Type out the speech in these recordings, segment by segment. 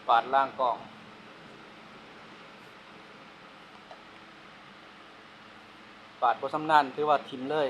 ປາດລ້າງກ້ອງ. ປາດບໍ່ຊຳນານ ຖືວ່າຖິ້ມເລີຍ.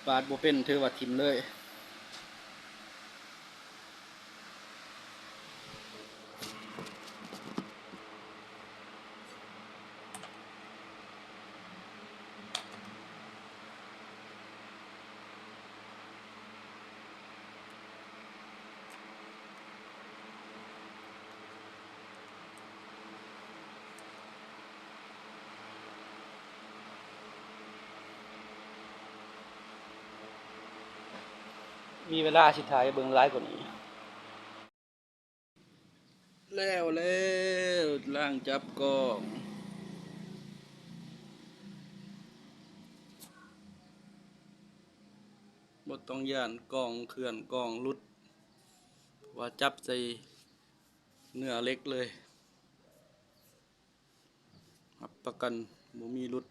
ປາດບໍ່ເປັນ ຖືວ່າຖິ້ມເລີຍ. ມີເວລາຊິຖ່າຍໃຫ້ເບິ່ງຫຼາຍກວ່ານີ້. ແລ້ວ ແລ້ວ ລ້າງຈັບກ້ອງ ບໍ່ຕ້ອງຢ້ານກ້ອງເຄື່ອນ ກ້ອງຫຼຸດ ເພາະວ່າຈັບໃສ່ເນື້ອເຫຼັກເລີຍ ຮັບປະກັນບໍ່ມີຫຼຸດ.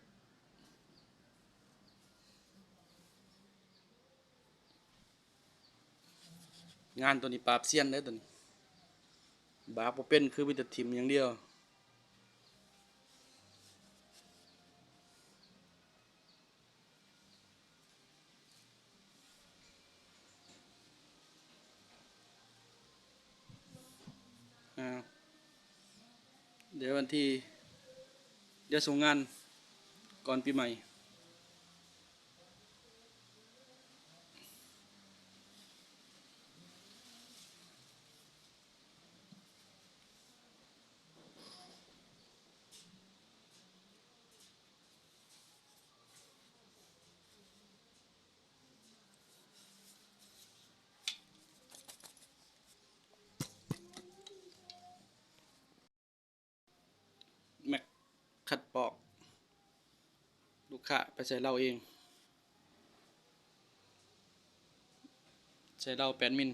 ງານໂຕນີ້ປາບຊຽນເດ້ໂຕນີ້ ບາກບໍ່ເປັນ ຄືມີແຕ່ຖິ້ມຢ່າງດຽວ. ອ່າ ດຽວວັນທີ ດຽວສົ່ງງານກ່ອນປີໃໝ່. ແມັກຂັດປອກ ລູກຄ້າໄປໃສ່ເລົາເອງ ໃສ່ເລົາແປດມິນ.